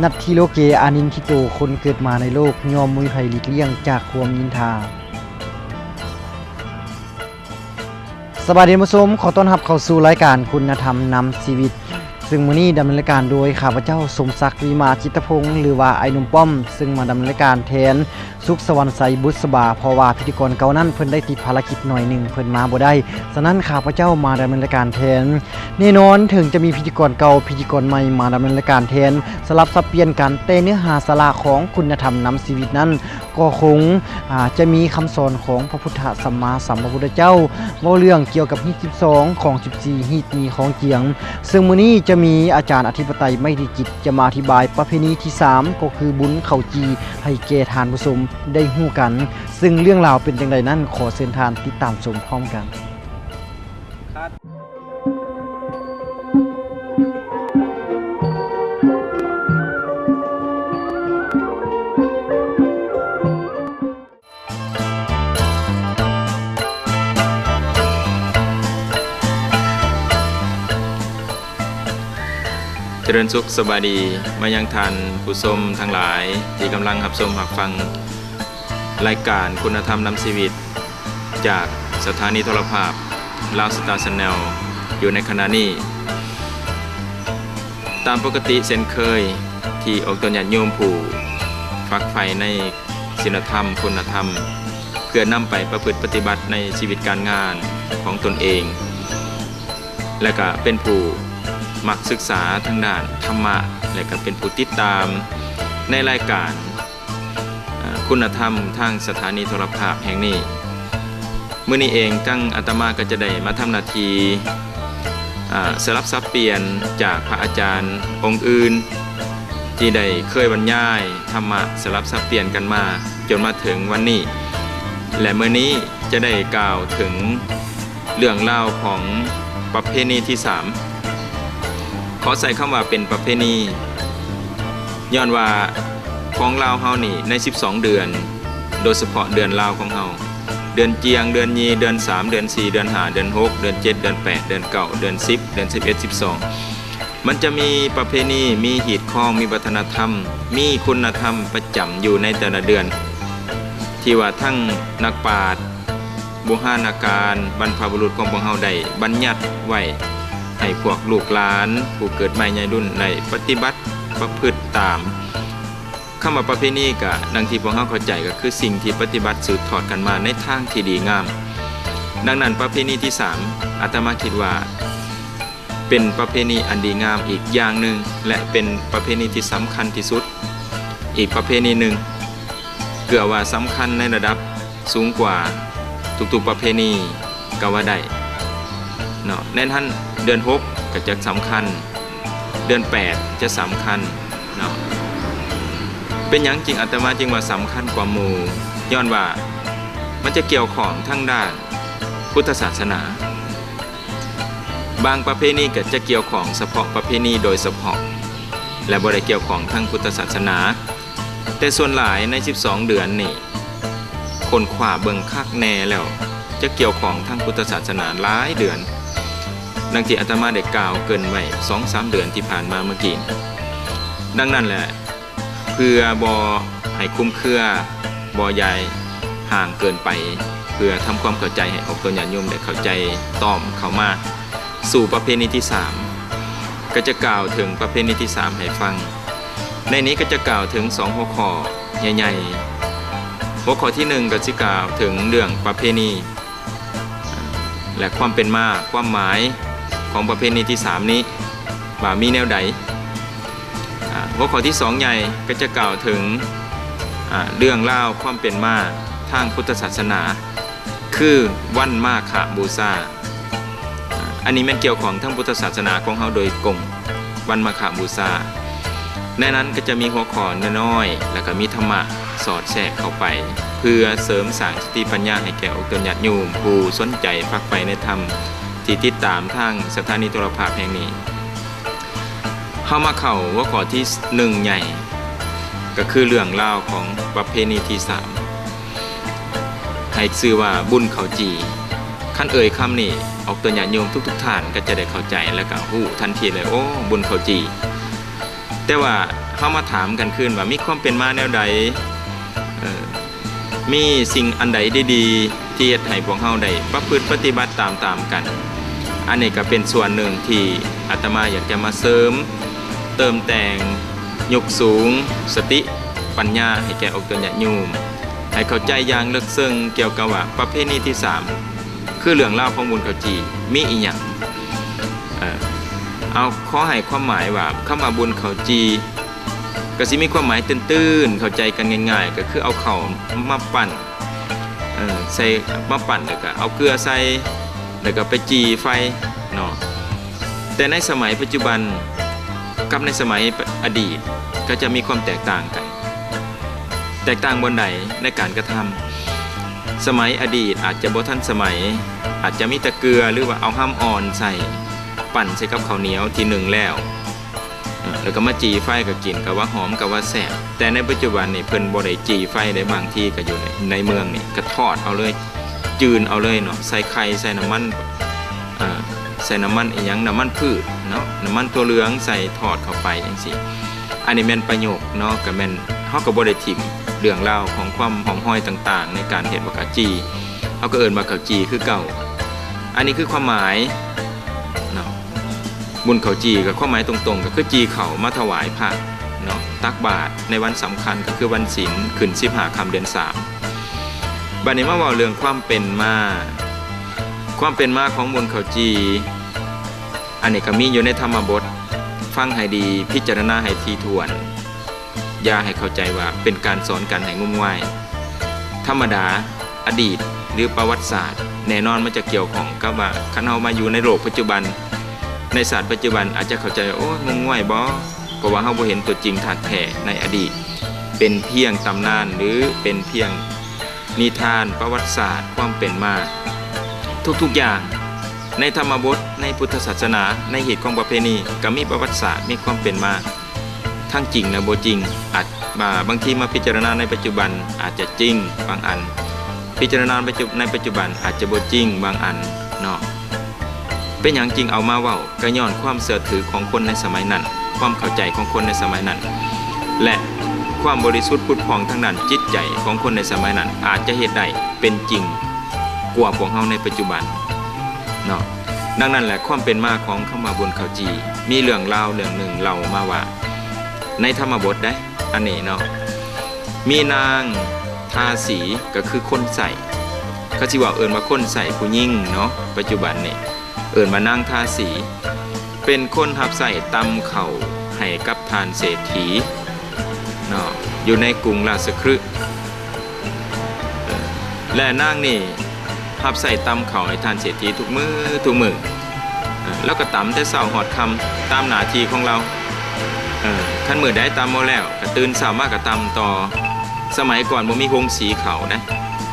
ນັດທິໂລເກ ອານິນທິໂຕ ຄົນເກີດມາໃນໂລກ ຍ່ອມບໍ່ມີໃຜຫຼີກລ່ຽງຈາກຄວາມນິນທາ. ສະບາຍດີທ່ານຜູ້ຊົມ, ຂໍຕ້ອນຮັບເຂົ້າສູ່ລາຍການຄຸນນະທຳນຳຊີວິດ, ເຊິ່ງມື້ນີ້ດຳເນີນລາຍການໂດຍຂ້າພະເຈົ້າ ສົມສັກ ວິມາຈິດຕະພົງ ຫຼືວ່າອ້າຍໜຸ່ມປ້ອມ, ເຊິ່ງມາດຳເນີນລາຍການແທນ ສຸກສະຫວັນໄຊ ບຸດສະບາ, ເພາະວ່າພິທີກອນເກົ່ານັ້ນເພິ່ນໄດ້ຕິດພາລະກິດໜ້ອຍໜຶ່ງ ເພິ່ນມາບໍ່ໄດ້, ສະນັ້ນຂ້າພະເຈົ້າມາດຳເນີນລາຍການແທນ. ແນ່ນອນ, ເຖິງຈະມີພິທີກອນເກົ່າ, ພິທີກອນໃໝ່ມາດຳເນີນລາຍການແທນ, ສະຫຼັບສັບປ່ຽນກັນ, ແຕ່ເນື້ອຫາສາລະຂອງຄຸນນະທຳນຳຊີວິດນັ້ນ ກໍຄົງ, ອາ, ຈະມີຄຳສອນຂອງພະພຸດທະສຳມາສຳພຸດທະເຈົ້າ, ເວົ້າເລື່ອງກ່ຽວກັບຮີດສິບສອງຂອງສິບສີ່ຮີດມີຂອງຈຽງ. ເຊິ່ງມື້ນີ້ຈະມີອາຈານອະທິປະໄຕ ໄມຕີຈິດ ຈະມາອະທິບາຍປະເພນີທີສາມ ກໍຄືບຸນເຂົ້າຈີ່ ໃຫ້ແກ່ທ່ານຜູ້ຊົມໄດ້ຮູ້ກັນ. ເຊິ່ງເລື່ອງລາວເປັນຈັ່ງໃດນັ້ນ, ຂໍເຊີນທ່ານຕິດຕາມຊົມພ້ອມກັນ. ຈະເລີນສຸກ, ສະບາຍດີມາຍັງທ່ານຜູ້ຊົມທັງຫຼາຍ ທີ່ກຳລັງຮັບຊົມຮັບຟັງລາຍການຄຸນນະທຳນຳຊີວິດ ຈາກສະຖານີໂທລະພາບ Lao Star Channel ຢູ່ໃນຂະນະນີ້. ຕາມປົກກະຕິເຊັ່ນເຄີຍ ທີ່ອອກຕົນຍາດໂຍມຜູ້ຝັກໃຝ່ໃນ ສິນລະທຳ, ຄຸນນະທຳ ເພື່ອນຳໄປປະພຶດປະຕິບັດໃນຊີວິດການງານຂອງຕົນເອງ ແລະກະເປັນຜູ້ມັກສຶກສາທາງດ້ານທຳມະ ແລະກະເປັນຜູ້ຕິດຕາມໃນລາຍການ ອາ ຄຸນນະທຳທາງສະຖານີໂທລະພາບແຫ່ງນີ້. ມື້ນີ້ເອງ ທັງອາດຕະມາກໍຈະໄດ້ມາທຳໜ້າທີ່ ອາ ສະຫຼັບສັບປ່ຽນຈາກພະອາຈານອົງອື່ນ ທີ່ໄດ້ເຄີຍບັນຍາຍທຳມະສະຫຼັບສັບປ່ຽນກັນມາ ຈົນມາເຖິງວັນນີ້ ແລະ ມື້ນີ້ຈະໄດ້ກ່າວເຖິງເລື່ອງລາວຂອງປະເພນີທີສາມ. ຂໍໃຊ້ຄຳວ່າເປັນປະເພນີ ຍ້ອນວ່າຂອງລາວເຮົານີ້ ໃນສິບສອງເດືອນ ໂດຍສະເພາະເດືອນລາວຂອງເຮົາ ເດືອນຈຽງ, ເດືອນຍີ່, ເດືອນສາມ, ເດືອນສີ່, ເດືອນຫ້າ, ເດືອນຫົກ, ເດືອນເຈັດ, ເດືອນແປດ, ເດືອນເກົ້າ, ເດືອນສິບ, ເດືອນສິບເອັດ, ສິບສອງ ມັນຈະມີປະເພນີ, ມີຮີດຄອງ, ມີວັດທະນະທຳ, ມີຄຸນນະທຳປະຈຳຢູ່ໃນແຕ່ລະເດືອນ ທີ່ວ່າທັງນັກປາດ, ບູຮານາການ, ບັນພະບຸລຸດຂອງພວກເຮົາໄດ້ບັນຍັດໄວ້ ໃຫ້ພວກລູກຫຼານຜູ້ເກີດໃໝ່ໃຫຍ່ລຸ້ນໄດ້ປະຕິບັດປະພຶດຕາມ. ຄຳວ່າປະເພນີກະດັ່ງທີ່ພວກເຮົາເຂົ້າໃຈ ກໍຄືສິ່ງທີ່ປະຕິບັດສືບທອດກັນມາໃນທາງທີ່ດີງາມ. ດັ່ງນັ້ນ ປະເພນີທີສາມ ອາດຕະມາຄິດວ່າເປັນປະເພນີອັນດີງາມອີກຢ່າງໜຶ່ງ ແລະ ເປັນປະເພນີທີ່ສຳຄັນທີ່ສຸດ ອີກປະເພນີໜຶ່ງ ເກືອວ່າສຳຄັນໃນລະດັບສູງກວ່າທຸກໆປະເພນີກໍວ່າໄດ້ເນາະ. ໃນນັ້ນເດືອນຫົກກໍຈະສຳຄັນ, ເດືອນແປດຈະສຳຄັນເນາະ. ເປັນຫຍັງຈຶ່ງ ອາດຕະມາຈຶ່ງວ່າສຳຄັນກວ່າໝູ່? ຍ້ອນວ່າມັນຈະກ່ຽວຂ້ອງທາງດ້ານພຸດທະສາສະໜາ. ບາງປະເພນີກໍຈະກ່ຽວຂ້ອງສະເພາະປະເພນີໂດຍສະເພາະ ແລະ ບໍ່ໄດ້ກ່ຽວຂ້ອງທາງພຸດທະສາສະໜາ. ແຕ່ສ່ວນຫຼາຍໃນສິບສອງເດືອນນີ້ ຄົ້ນຄວ້າເບິ່ງຄັກແນ່ແລ້ວ ຈະກ່ຽວຂ້ອງທາງພຸດທະສາສະໜາຫຼາຍເດືອນ, ດັ່ງທີ່ອາດຕະມາໄດ້ກ່າວເກີ່ນໄວ້ສອງສາມເດືອນທີ່ຜ່ານມາເມື່ອກີ້. ດັ່ງນັ້ນແຫຼະ ເພື່ອບໍ່ໃຫ້ຄຸມເຄືອ, ບໍ່ຍ້າຍຫ່າງເກີນໄປ, ເພື່ອທຳຄວາມເຂົ້າໃຈໃຫ້ອອກຕົນຍາດໂຍມໄດ້ເຂົ້າໃຈຕ້ອມເຂົ້າມາ ສູ່ປະເພນີທີສາມ ກໍຈະກ່າວເຖິງປະເພນີທີສາມໃຫ້ຟັງ. ໃນນີ້ກໍຈະກ່າວເຖິງສອງຫົວຂໍ້ໃຫຍ່ໆ. ຫົວຂໍ້ທີໜຶ່ງກໍຊິກ່າວເຖິງເລື່ອງປະເພນີ ແລະ ຄວາມເປັນມາ, ຄວາມໝາຍຂອງປະເພນີທີສາມນີ້ວ່າມີແນວໃດ. ອາ, ຫົວຂໍ້ທີສອງໃຫຍ່ກໍຈະກ່າວເຖິງ, ອາ, ເລື່ອງລາວຄວາມເປັນມາທາງພຸດທະສາສະໜາ ຄືວັນມາຄະບູຊາ. ອາ, ອັນນີ້ແມ່ນກ່ຽວຂ້ອງທາງພຸດທະສາສະໜາຂອງເຮົາໂດຍກົງ, ວັນມາຄະບູຊາ. ໃນນັ້ນກໍຈະມີຫົວຂໍ້ນ້ອຍໆ ແລ້ວກໍມີທຳມະສອດແຊກເຂົ້າໄປ ເພື່ອເສີມສ້າງສະຕິປັນຍາໃຫ້ແກ່ອອກຕົນຍາດໂຍມຜູ້ສົນໃຈໃຝ່ໃນທຳ ທີ່ຕິດຕາມທາງສະຖານີໂທລະພາບແຫ່ງນີ້. ເຮົາມາເຂົ້າຫົວຂໍ້ທີໜຶ່ງໃຫຍ່ ກໍຄືເລື່ອງລາວຂອງປະເພນີທີສາມ ໃຫ້ຊື່ວ່າບຸນເຂົ້າຈີ່. ຄັນເອີ່ຍຄຳນີ້ ອອກຕົນຍາດໂຍມທຸກໆທ່ານກໍຈະໄດ້ເຂົ້າໃຈ ແລ້ວກໍຮູ້ທັນທີເລີຍ, ໂອ້ ບຸນເຂົ້າຈີ່. ແຕ່ວ່າ ເຮົາມາຖາມກັນຄືນວ່າ ມີຄວາມເປັນມາແນວໃດ? ເອີ ມີສິ່ງອັນໃດດີໆ ທີ່ເຮັດໃຫ້ພວກເຮົາໄດ້ປະພຶດປະຕິບັດຕາມໆກັນ? ອັນນີ້ກໍເປັນສ່ວນໜຶ່ງທີ່ອາດຕະມາຢາກຈະມາເສີມເຕີມແຕ່ງ ຍົກສູງສະຕິປັນຍາໃຫ້ແກ່ອອກຕົນຍາດໂຍມ ໃຫ້ເຂົ້າໃຈຢ່າງເລິກເຊິ່ງກ່ຽວກັບວ່າປະເພນີທີສາມ ຄືເລື່ອງລາວຂອງບຸນເຂົ້າຈີ່ມີອີ່ຫຍັງ? ເອີ ເອົາ ຂໍໃຫ້ຄວາມໝາຍວ່າ ຄຳວ່າບຸນເຂົ້າຈີ່ ກໍຊິມີຄວາມໝາຍຕື່ນໆ ເຂົ້າໃຈກັນງ່າຍໆ ກໍຄືເອົາເຂົ້າມາປັ້ນ ເອີ ໃສ່ ມາປັ້ນ ແລ້ວກໍເອົາເກືອໃສ່ ແລ້ວກໍໄປຈີ່ໄຟເນາະ. ແຕ່ໃນສະໄໝປັດຈຸບັນກັບໃນສະໄໝອະດີດ ກໍຈະມີຄວາມແຕກຕ່າງກັນ. ແຕກຕ່າງບ່ອນໃດ? ໃນການກະທຳ. ສະໄໝອະດີດອາດຈະບໍ່ທັນສະໄໝ, ອາດຈະມີແຕ່ເກືອ ຫຼືວ່າເອົາຮຳອ່ອນໃສ່ ປັ້ນໃສ່ກັບເຂົ້າໜຽວທີ່ໜຶ້ງແລ້ວ ເອີ ແລ້ວກໍມາຈີ່ໄຟກໍກິນ ກໍວ່າຫອມ ກໍວ່າແຊບ. ແຕ່ໃນປັດຈຸບັນນີ້ເພິ່ນບໍ່ໄດ້ຈີ່ໄຟເດ້, ບາງທີກໍຢູ່ໃນ ໃນເມືອງນີ້ກໍທອດເອົາເລີຍ ຈືນເອົາເລີຍເນາະ, ໃສ່ໄຂ່ ໃສ່ນ້ຳມັນ ເອີ ໃສ່ນ້ຳມັນອີ່ຫຍັງ ນ້ຳມັນພືດເນາະ, ນ້ຳມັນຖົ່ວເຫຼືອງ ໃສ່ທອດເຂົ້າໄປຈັ່ງຊີ້. ອັນນີ້ແມ່ນປະໂຫຍກເນາະ, ກໍແມ່ນ ເຮົາກໍບໍ່ໄດ້ຖິ້ມເລື່ອງລາວຂອງຄວາມຮ່ອງຮອຍຕ່າງໆ ໃນການເຮັດໝາກກະຈີ່, ເຮົາກໍເອີ້ນວ່າເຂົ້າຈີ່ຄືເກົ່າ. ອັນນີ້ຄືຄວາມໝາຍເນາະ. ບຸນເຂົ້າຈີ່ກໍຄວາມໝາຍຕົງໆ ກໍຄືຈີ່ເຂົ້າມາຖວາຍພະເນາະ, ຕັກບາດໃນວັນສຳຄັນ ກໍຄືວັນສິນ ຂຶ້ນສິບຫ້າຄ່ຳເດືອນສາມ. ບັດນີ້ມາເວົ້າເລື່ອງຄວາມເປັນມາ, ຄວາມເປັນມາຂອງບຸນເຂົ້າຈີ່ ອັນນີ້ກໍມີຢູ່ໃນທຳມະບົດ, ຟັງໃຫ້ດີ ພິຈາລະນາໃຫ້ຖີ່ຖ້ວນ. ຢ່າໃຫ້ເຂົ້າໃຈວ່າເປັນການສອນກັນໃຫ້ງົມງວາຍ. ທຳມະດາ ອະດີດ ຫຼື ປະຫວັດສາດ ແນ່ນອນມັນຈະກ່ຽວຂ້ອງກັບວ່າ ຄັນເຮົາມາຢູ່ໃນໂລກປັດຈຸບັນ ໃນຊາດປັດຈຸບັນ ອາດຈະເຂົ້າໃຈວ່າ ໂອ້ຍ ງົມງວາຍບໍ? ເພາະວ່າເຮົາບໍ່ເຫັນຕົວຈິງທາດແທ້ໃນອະດີດ, ເປັນພຽງຕຳນານ ຫຼື ເປັນພຽງນິທານ ປະຫວັດສາດ ຄວາມເປັນມາ. ທຸກໆຢ່າງໃນທຳມະບົດ ໃນພຸດທະສາສະໜາ ໃນຮີດຄອງປະເພນີ ກໍມີປະຫວັດສາດ ມີຄວາມເປັນມາ. ທັງຈິງ ແລະ ບໍ່ຈິງ, ອາດ ບາ ບາງທີມາພິຈາລະນາໃນປັດຈຸບັນອາດຈະຈິງບາງອັນ, ພິຈາລະນາໃນປັດຈຸ ໃນປັດຈຸບັນອາດຈະບໍ່ຈິງບາງອັນເນາະ. ເປັນຫຍັງຈຶ່ງເອົາມາເວົ້າ? ກໍຍ້ອນຄວາມເຊື່ອຖືຂອງຄົນໃນສະໄໝນັ້ນ, ຄວາມເຂົ້າໃຈຂອງຄົນໃນສະໄໝນັ້ນ ແລະ ຄວາມບໍລິສຸດຜຸດຜ່ອງທາງດ້ານຈິດໃຈຂອງຄົນໃນສະໄໝນັ້ນ ອາດຈະເຮັດໄດ້ເປັນຈິງກວ່າພວກເຮົາໃນປັດຈຸບັນເນາະ. ດັ່ງນັ້ນແຫຼະ ຄວາມເປັນມາຂອງຄຳວ່າບຸນເຂົ້າຈີ່ ມີເລື່ອງລາວເລື່ອງໜຶ່ງເລົ່າມາວ່າ ໃນທຳມະບົດໃດ໋ ອັນນີ້ເນາະ ມີນາງທາສີ ກໍຄືຄົນໃຊ້, ເຂົາຊິເວົ້າເອີ້ນວ່າຄົນໃຊ້ຜູ້ຍິງເນາະ, ປັດຈຸບັນນີ້ເອີ້ນວ່ານາງທາສີ ເປັນຄົນຮັບໃຊ້ຕຳເຂົ້າໃຫ້ກັບທ່ານເສດຖີເນາະ ຢູ່ໃນກຸງລາຊະຄຣິ. ເອີ ແລະ ນາງນີ້ຮັບໃຊ້ຕຳເຂົ້າໃຫ້ທ່ານເສດຖີທຸກມື້ ທຸກມື້. ເອີ ລາວກໍຕຳແຕ່ເຊົ້າຮອດຄ່ຳຕາມໜ້າທີ່ຂອງລາວ. ເອີ ຄັນມື້ໃດຕຳບໍ່ແລ້ວ ກໍຕື່ນເຊົ້າມາກໍຕຳຕໍ່. ສະໄໝກ່ອນບໍ່ມີໂຮງສີເຂົ້ານະ,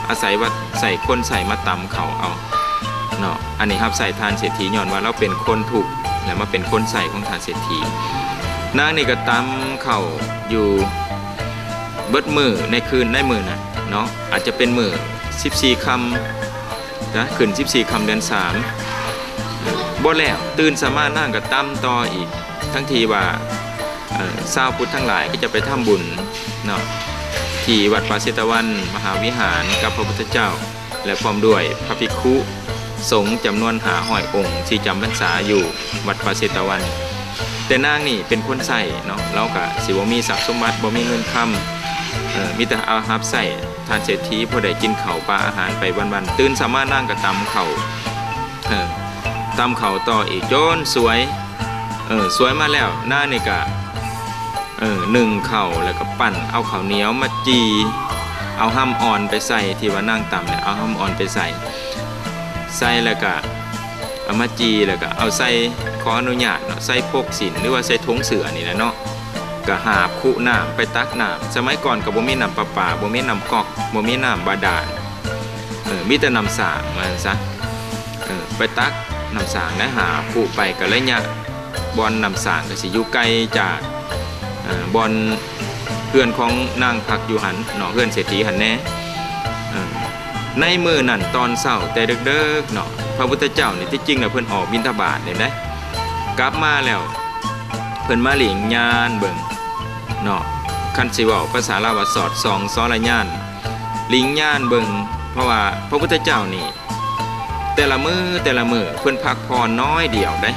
ອາໄສວ່າໃຊ້ຄົນໃຊ້ມາຕຳເຂົ້າເອົາເນາະ. ອັນນີ້ຮັບໃຊ້ທ່ານເສດຖີ ຍ້ອນວ່າລາວເປັນຄົນທຸກ ແລ້ວມາເປັນຄົນໃຊ້ຂອງທ່ານເສດຖີ. ນາງນີ້ກໍຕຳເຂົ້າຢູ່ ເບິດມື້ໃນຄືນໃນມື້ນັ້ນເນາະ, ອາດຈະເປັນມື້ສິບສີ່ຄ່ຳນະ ຂຶ້ນສິບສີ່ຄ່ຳເດືອນສາມ ບໍ່ແລ້ວ, ຕື່ນເຊົ້າມານາງກໍຕຳຕໍ່ອີກ, ທັງທີ່ວ່າ ເອີ ຊາວພຸດທັງຫຼາຍກໍຈະໄປທຳບຸນເນາະ ທີ່ວັດປ່າເຊຕະວັນມະຫາວິຫານກັບພະພຸດທະເຈົ້າ ແລະ ພ້ອມດ້ວຍພະພິກຂຸສົງຈຳນວນຫ້າຮ້ອຍອົງທີ່ຈຳພັນສາຢູ່ວັດປ່າເຊຕະວັນ. ແຕ່ນາງນີ້ເປັນຄົນໃຊ້ເນາະ, ລາວກະຊິບໍ່ມີຊັບສົມບັດ ບໍ່ມີເງິນຄຳ, ເອີ ມີແຕ່ເອົາຮັບໃຊ້ທ່ານເສດຖີ ພໍໄດ້ກິນເຂົ້າປາອາຫານໄປວັນໆ. ຕື່ນເຊົ້າມານາງກະຕຳເຂົ້າ ເອີ ຕຳເຂົ້າຕໍ່ອີກຈົນສວຍ, ເອີ ສວຍມາແລ້ວ ນາງນີ້ກະ ເອີ ໜຶ້ງເຂົ້າ ແລ້ວກໍປັ້ນເອົາເຂົ້າໜຽວມາຈີ່, ເອົາຮຳອ່ອນໄປໃສ່ ທີ່ວ່ານາງຕຳນະ ເອົາຮຳອ່ອນໄປໃສ່, ໃສ່ແລ້ວກໍເອົາມາຈີ່ ແລ້ວກໍເອົາໃສ່ ຂໍອະນຸຍາດເນາະ ໃສ່ປົກສິ້ນ ຫຼືວ່າໃສ່ຖົງເສື້ອນີ້ແຫຼະເນາະ, ກໍຫາບຄຸນ້ຳ ໄປຕັກນ້ຳ. ສະໄໝກ່ອນກໍບໍ່ມີນ້ຳປະປາ ບໍ່ມີນ້ຳກັອກ ບໍ່ມີນ້ຳບາດານ, ເອີ ມີແຕ່ນ້ຳສ້າງ ວ່າຊັ້ນຊະ. ເອີ ໄປຕັກນ້ຳສ້າງ ແລະ ຫາບຄຸໄປ ກໍໄລຍະ ບ່ອນນ້ຳສ້າງກໍຊິຢູ່ໄກຈາກ ເອີ ບ່ອນເຮືອນຂອງນາງພັກຢູ່ຫັ້ນເນາະ ເຮືອນເສດຖີຫັ້ນແດ່. ເອີ ໃນມື້ນັ້ນຕອນເຊົ້າແຕ່ເດິກໆເນາະ ພະພຸດທະເຈົ້ານີ້ ທີ່ຈິງແລ້ວເພິ່ນອອກບິນທະບາດນີ້ເດ້, ກັບມາແລ້ວເພິ່ນມາເລງຍານເບິ່ງ ເນາະ. ຄັນຊິເວົ້າພາສາລາວວ່າສອດສ່ອງສອລະຍານ ຫຼີງຍານເບິ່ງ ເພາະວ່າພະພຸດທະເຈົ້ານີ້ ແຕ່ລະມື້ ແຕ່ລະມື້ເພິ່ນພັກຜ່ອນນ້ອຍດຽວເດ້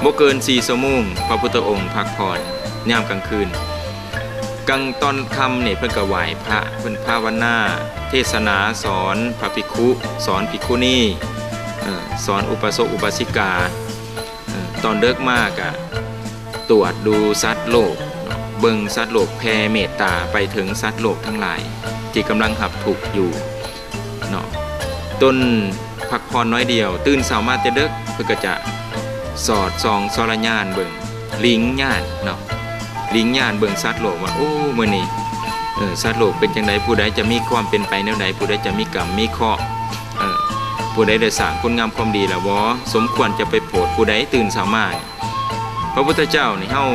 ບໍ່ເກີນສີ່ຊົ່ວໂມງ ພະພຸດທະອົງພັກຜ່ອນຍາມກາງຄືນ. ກາງຕອນຄ່ຳນີ້ເພິ່ນກໍໄຫວ້ພະ ເພິ່ນພາວະນາ ເທດສະໜາ ສອນພະພິກຂຸ ສອນພິກຂຸນີ ເອີ ສອນອຸປາສົກອຸປາສິກາ. ເອີ ຕອນເດິກມາກະຕວດດູສັດໂລກເນາະ ເບິ່ງສັດໂລກ ແຜ່ເມດຕາໄປເຖິງສັດໂລກທັງຫຼາຍທີ່ກຳລັງຮັບທຸກຢູ່ເນາະ. ຕົນພັກຜ່ອນໜ້ອຍດຽວ ຕື່ນເຊົ້າມາແຕ່ເດິກ ເພິ່ນກໍຈະສອດສ່ອງສອລະຍານເບິ່ງ ຫຼີງຍານເນາະ ຫຼີງຍານເບິ່ງສັດໂລກວ່າ ໂອ້ ມື້ນີ້ ເອີ ສັດໂລກເປັນຈັ່ງໃດ ຜູ້ໃດຈະມີຄວາມເປັນໄປແນວໃດ ຜູ້ໃດຈະມີກຳມີເຄາະ ເອີ ຜູ້ໃດໄດ້ສ້າງຄຸນງາມຄວາມດີແລ້ວບໍ່ ສົມຄວນຈະໄປໂຜດຜູ້ໃດ. ຕື່ນເຊົ້າມາ ພະພຸດທະເຈົ້ານີ້ ເຮົາ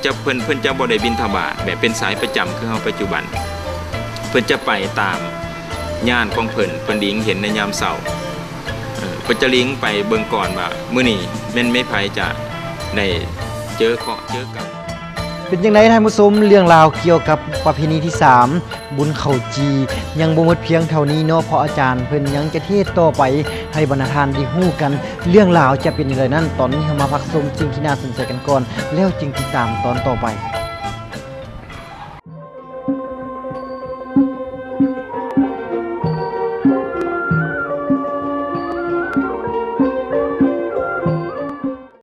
ຈະ ເພິ່ນ ເພິ່ນຈະບໍ່ໄດ້ບິນທະບາດແບບເປັນສາຍປະຈຳຄືເຮົາປັດຈຸບັນ ເພິ່ນຈະໄປຕາມຍານຂອງເພິ່ນ ເພິ່ນຫຼີງເຫັນໃນຍາມເຊົ້າ ເອີ ເພິ່ນຈະຫຼີງໄປເບິ່ງກ່ອນວ່າ ມື້ນີ້ແມ່ນມີໃຜຈະໄດ້ເຈີເຄາະເຈີກຳ. ເປັນຈັ່ງໃດທ່ານຜູ້ຊົມ ເລື່ອງລາວກ່ຽວກັບປະເພນີທີສາມ ບຸນເຂົ້າຈີ່ ຍັງບໍ່ໝົດພຽງເທົ່ານີ້ເນາະ ເພາະອາຈານເພິ່ນຍັງຈະເທດຕໍ່ໄປໃຫ້ບັນດາທ່ານໄດ້ຮູ້ກັນ. ເລື່ອງລາວຈະເປັນຢ່າງໃດນັ້ນ ຕອນນີ້ເຮົາມາພັກຊົມສິ່ງທີ່ໜ້າສົນໃຈກັນກ່ອນ ແລ້ວຈຶ່ງຕິດຕາມຕອນຕໍ່ໄປ.